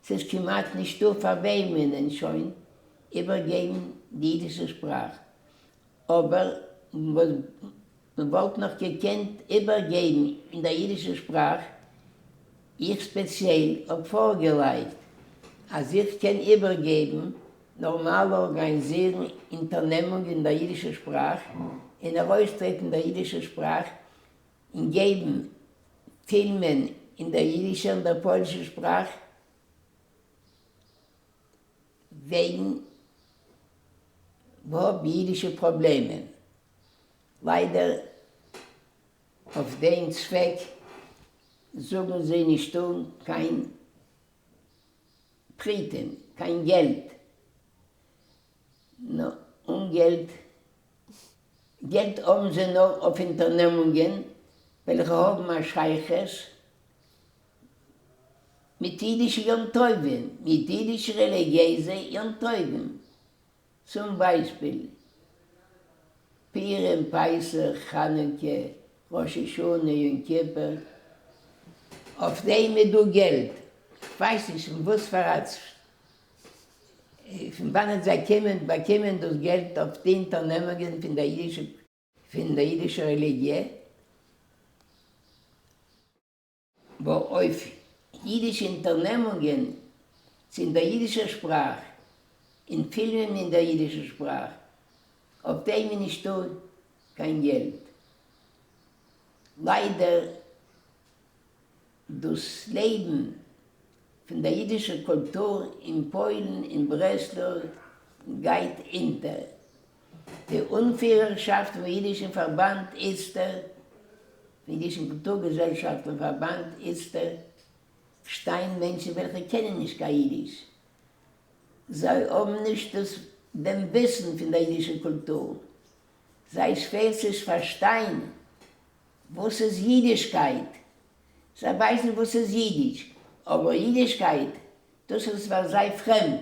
ס'איז כמעט נישטא פאר וועמען שוין איבערגעבן די אידישע שפראך, אבער וואס מ'וואלט נאך געקענט איבערגעבן אין דער אידישער שפראך, איך ספעציעל האב פארגעלייגט אז איך קען איבערגעבן נארמאל ארגאניזירן אונטערנעמונג אין דער אידישער שפראך און ארויסטרעטן אין דער אידישער שפראך און געבן פילמען אין דער אידישער און דער פוילישער שפראך וועגן האב אידישע פראבלעמען. ליידער אויף דעם צוועק זאגן זיי נישט אן קיין פרוטה, קיין געלט. נאר אן געלט. געלט האבן זיי נאר אויף אונטערנעמונגען וועלכע האבן א שייכות מיט אידישע יום טובים, מיט אידישע רעליגיעזע יום טובים. צום ביישפיל, פורים, פסח, חנוכה, ראש השנה, יום כיפור. אויף דעם איז דא געלט. כ'ווייס נישט פון וואס פאר א פון וואנעט זיי קומען באקומען דאס געלט אויף די אונטערנעמונגען פון דער אידישע פון דער אידישער רעליגיע, וואו אויף אידישע אונטערנעמונגען צו אין דער אידישער שפראך און פילמען אין דער אידישער שפראך, אויף דעם איז נישטא קיין געלט. ליידער דאס לעבן פון דער אידישער קולטור אין פוילן און ברעסלאו גייט אונטער. די אנפירערשאפט פון אידישן פארבאנד איצטער, פון אידישן קולטור-געזעלשאפט און פארבאנד איצטער, שטיין מענטשן וועלכע קענען נישט קיין אידיש. זיי האבן נישט דאס דעם וויסן פון דער אידישער קולטור. זיי שווער צו פארשטיין וואס איז אידישקייט. זיי ווייסן וואס איז אידיש, אבער אידישקייט, דאס איז פאר זיי פרעמד.